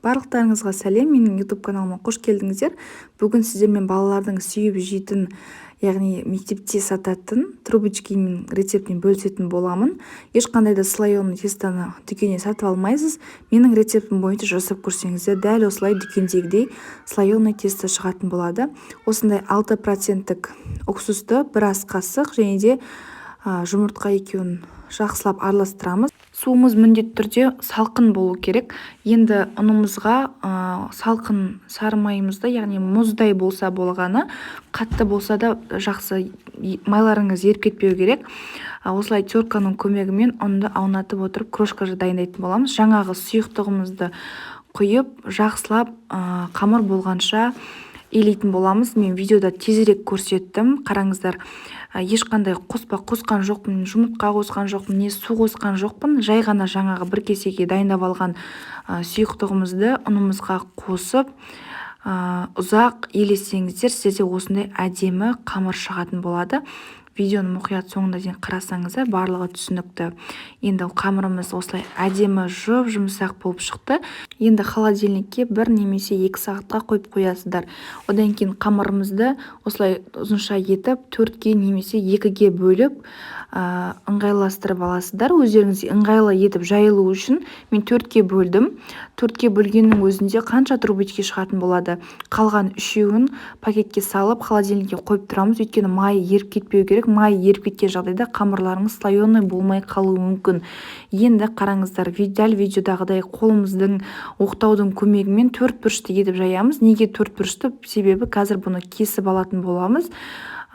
Барлықтарыңызға сәлем! Менің YouTube каналыма қош келдіңіздер! Бүгін сіздермен балалардың сүйіп жейтін, яғни мектепте сататын трубочкимен рецептін бөлісетін боламын. Ешқандай да слоеный тестоны дүкеннен сатып алмайсыз. Менің рецептім бойынша жасап көрсеңіздер, дәл осылай дүкендегідей слоеный тесто шығатын болады. Осындай 6 проценттік уксусты, бір ас қасық және де жұмыртқа, екеуін жақсылап араластырамыз. Суымыз міндетті түрде салқын болу керек. Енді ұнымызға салқын сары майымызды, яғни мұздай болса болғаны, қатты болса да жақсы, майларыңыз еріп кетпеу керек. Осылай терканың көмегімен ұнды аунатып отырып, крошка дайындайтын боламыз. Жаңағы сұйықтығымызды құйып, жақсылап қамыр болғанша илейтін боламыз. Мен видеода тезірек көрсеттім. Қараңыздар, ешқандай қоспа қосқан жоқпын, жұмыртқа қосқан жоқпын, не су қосқан жоқпын. Жай ғана жаңағы бір кесеге дайындап алған сұйықтығымызды ұнымызға қосып, ұзақ илесеңіздер, сіздерде осындай әдемі қамыр шығатын болады. Видеоны мұқият соңына дейін қарасаңыздар, барлығы түсінікті. Енді қамырымыз осылай әдемі, жұп жұмсақ болып шықты. Енді холодильникке 1 немесе 2 сағатқа қойып қоясыздар. Одан кейін қамырымызды осылай ұзынша етіп, төртке немесе екіге бөліп, ыңғайластырып аласыздар. Өздеріңізге ыңғайлы етіп жайылу үшін мен төртке бөлдім. Төртке бөлгеннің өзінде қанша трубочки шығатын болады. Қалған үшеуін пакетке салып, холодильникке қойып тұрамыз, өйткені май еріп кетпеу керек. Май еріп кеткен жағдайда қамырларыңыз слоеный болмай қалуы мүмкін. Енді қараңыздар, дәл видеодағыдай қолымыздың, оқтаудың көмегімен төрт бұрышты етіп жаямыз. Неге төрт бұрышты? Себебі қазір бұны кесіп алатын боламыз.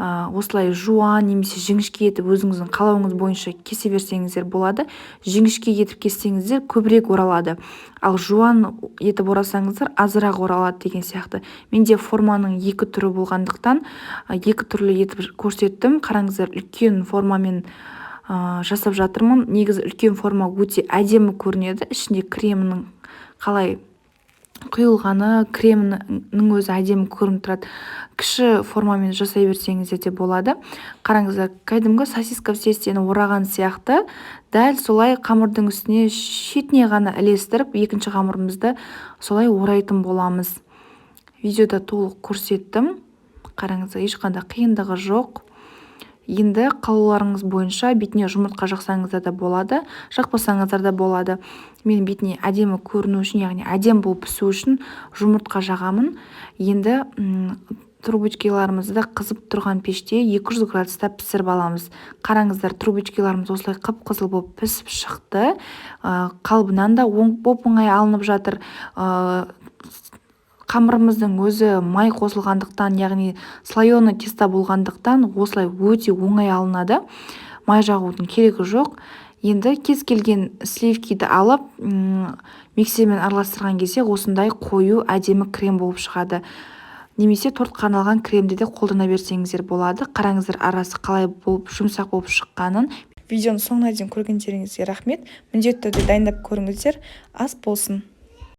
Осылай жуан немесе жіңішке етіп, өзіңіздің қалауыңыз бойынша кесе берсеңіздер болады. Жіңішке етіп кессеңіздер, көбірек оралады, ал жуан етіп орасаңыздар, азырақ оралады деген сияқты. Менде форманың екі түрі болғандықтан, екі түрлі етіп көрсеттім. Қараңыздар, үлкен формамен жасап жатырмын. Негізі үлкен форма өте әдемі көрінеді, ішінде кремінің қалай құйылғаны, кремнің өзі әдемі көрініп тұрады. Кіші формамен жасай берсеңіздер де болады. Қараңыздар, кәдімгі сосиска в тестені ораған сияқты, дәл солай қамырдың үстіне шетіне ғана ілестіріп, екінші қамырымызды солай орайтын боламыз. Видеода толық көрсеттім, қараңыздар, ешқандай қиындығы жоқ. Енді қалауларыңыз бойынша бетіне жұмыртқа жақсаңыздар да болады, жақпасаңыздар да болады. Мен бетіне әдемі көріну үшін, яғни әдемі болып пісу үшін жұмыртқа жағамын. Енді трубочкаларымызды қызып тұрған пеште 200 градуста пісіріп аламыз. Қараңыздар, трубочкаларымыз осылай қып-қызыл болып пісіп шықты. Қалыбынан да оп оңай алынып жатыр. Қамырымыздың өзі май қосылғандықтан, яғни слоеный тесто болғандықтан, осылай өте оңай алынады, май жағудың керегі жоқ. Енді кез келген сливкиді алып, миксермен араластырған кезде осындай қою, әдемі крем болып шығады. Немесе тортқа арналған кремді де қолдана берсеңіздер болады. Қараңыздар, арасы қалай болып, жұмсақ болып шыққанын. Видеоны соңына дейін көргендеріңізге рахмет! Міндетті түрде дайындап көріңіздер. Ас болсын!